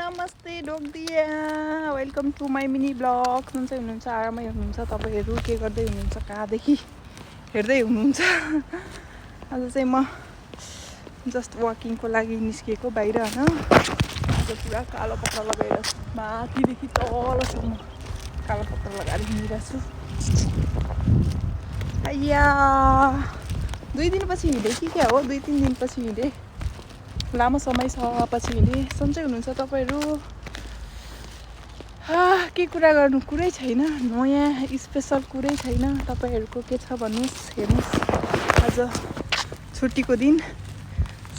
नमस्ते डोगदिया, welcome to my mini blog. जुन चाहिँ हुनुहुन्छ आरामै हुनुहुन्छ तपाईँहरू, के गर्दै हुनुहुन्छ, कहाँदेखि हेर्दै हुनुहुन्छ। आज चाहिँ म जस्ट वाकिङको लागि निस्किएको बाहिर होइन। आज पुरा कालो पत्र लगाएर माथिदेखि तलसम्म कालो पत्र लगाएर हिँडिरहेको छु। आइया 2 दिनपछि हिँडेँ कि क्या हो, 2-3 दिनपछि हिँडेँ, लामो समयपछि हिँडेँ। सन्चै हुनुहुन्छ तपाईँहरू? के कुरा गर्नु, कुरै छैन, नयाँ स्पेसल कुरै छैन। तपाईँहरूको के छ भन्नुहोस्, हेर्नुहोस्। आज छुट्टीको दिन,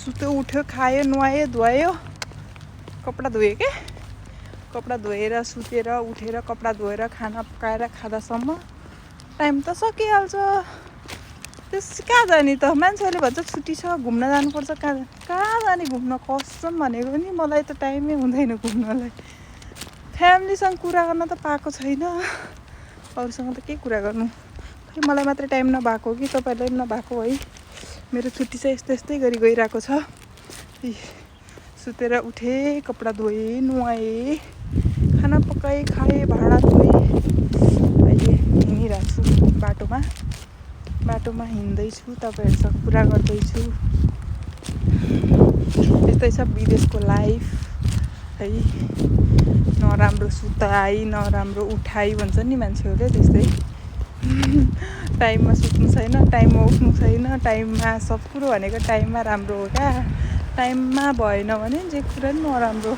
सुत्यो, उठ्यो, खायो, नुहायो, धुवायो, कपडा धोयो के, कपडा धोएर सुतेर उठेर कपडा धोएर खाना पकाएर खाँदासम्म टाइम त सकिहाल्छ। त्यस कहाँ जाने त, मान्छेहरूले भन्छ छुट्टी छ घुम्न जानुपर्छ, कहाँ जाने घुम्न, कसम भनेको नि मलाई त टाइमै हुँदैन घुम्नलाई। फ्यामिलीसँग कुरा गर्न त पाएको छैन, अरूसँग त के कुरा गर्नु। खै मलाई मात्रै टाइम नभएको हो कि तपाईँलाई पनि नभएको है। मेरो छुट्टी चाहिँ यस्तै गरी गइरहेको छ। सुतेर उठेँ, कपडा धोएँ, नुहाएँ, खाना पकाएँ, खाएँ, भाँडा धोएँ। अहिले हिँडिरहेको छु बाटोमा हिँड्दैछु, तपाईँहरूसँग कुरा गर्दैछु। यस्तै छ विदेशको लाइफ है। नराम्रो सुताइ नराम्रो उठाइ भन्छ नि मान्छेहरूले, त्यस्तै। टाइममा सुत्नु छैन, टाइममा उठ्नु छैन, टाइममा सब कुरो भनेको टाइममा राम्रो हो क्या। टाइममा भएन भने जे कुरा नि नराम्रो।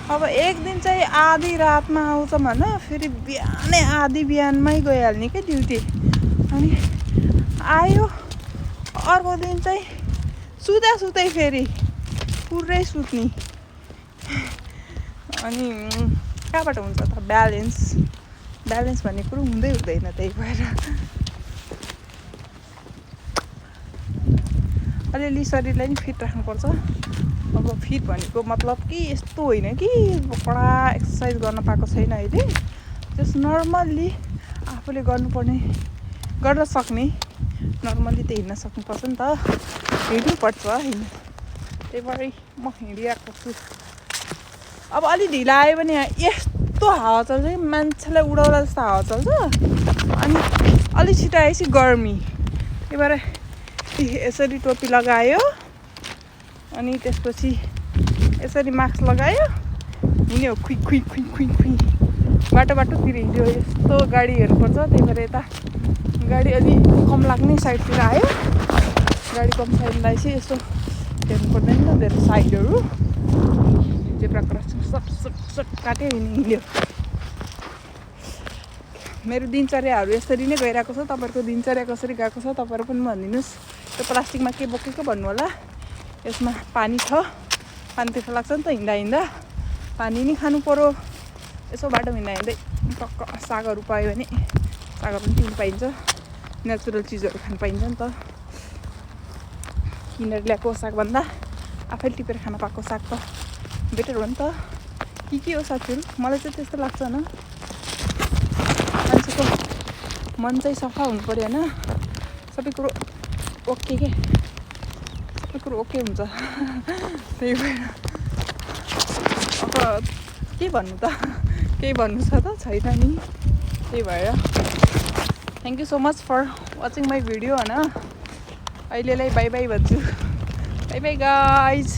अब एक दिन चाहिँ आधी रातमा आउँछ भन, फेरि बिहानै आधी बिहानमै गइहाल्ने क्या ड्युटी। अनि आयो अर्को दिन चाहिँ सुत्दै फेरि पुरै सुत्ने। अनि कहाँबाट हुन्छ त ब्यालेन्स भन्ने कुरो हुँदैन। त्यही भएर अलिअलि शरीरलाई नि फिट राख्नुपर्छ। अब फिट भनेको मतलब कि यस्तो होइन कि कडा एक्सर्साइज गर्न पाएको छैन अहिले, जस्ट नर्मल्ली आफूले गर्न सक्ने नर्मल्ली त हिँड्न सक्नुपर्छ नि त, हिँड्नुपर्छ होइन। त्यही भएर म हिँडिरहेको छु। अब अलि ढिला आयो भने यस्तो हावा चल्छ कि मान्छेलाई उडाउला जस्तो हावा चल्छ। अनि अलि छिटो आएपछि गर्मी, त्यही भएर यसरी टोपी लगायो, अनि त्यसपछि यसरी मास्क लगायो, हिँड्यो खुइ बाटोतिर हिँड्यो। यस्तो गाडी हेर्नुपर्छ, त्यही भएर यता गाडी अलि कम लाग्ने साइडतिर आयो। गाडी कम साइड लगाएपछि यसो हेर्नु पर्दैन नि त धेरै साइडहरू। जेब्रा क्रसिङ सट काट्यो, हिँड्यो। मेरो दिनचर्याहरू यसरी नै गइरहेको छ। तपाईँहरूको दिनचर्या कसरी गएको छ तपाईँहरू पनि भनिदिनुहोस्। त्यो प्लास्टिकमा के बोकेको भन्नु होला। यसमा पानी छ, पानी त्यस्तो लाग्छ नि त हिँड्दा पानी नि खानु पऱ्यो। यसो बाटो हिँड्दै टक्क सागहरू पायो भने सागहरू पनि किन्नु पाइन्छ, नेचुरल चिजहरू खानु पाइन्छ नि त। किनेर ल्याएको सागभन्दा आफैले टिपेर खान पाएको साग त बेटर हो नि त। के हो साथीहरू, मलाई चाहिँ त्यस्तो लाग्छ होइन। मान्छेको मन चाहिँ सफा हुनु पऱ्यो होइन, सबै कुरो ओके के, सबै कुरो ओके हुन्छ। त्यही भएर अब के भन्नु त, केही भन्नु छ त छैन नि। त्यही भएर thank you so much for watching my video होइन। अहिलेलाई बाई भन्छु। Bye guys.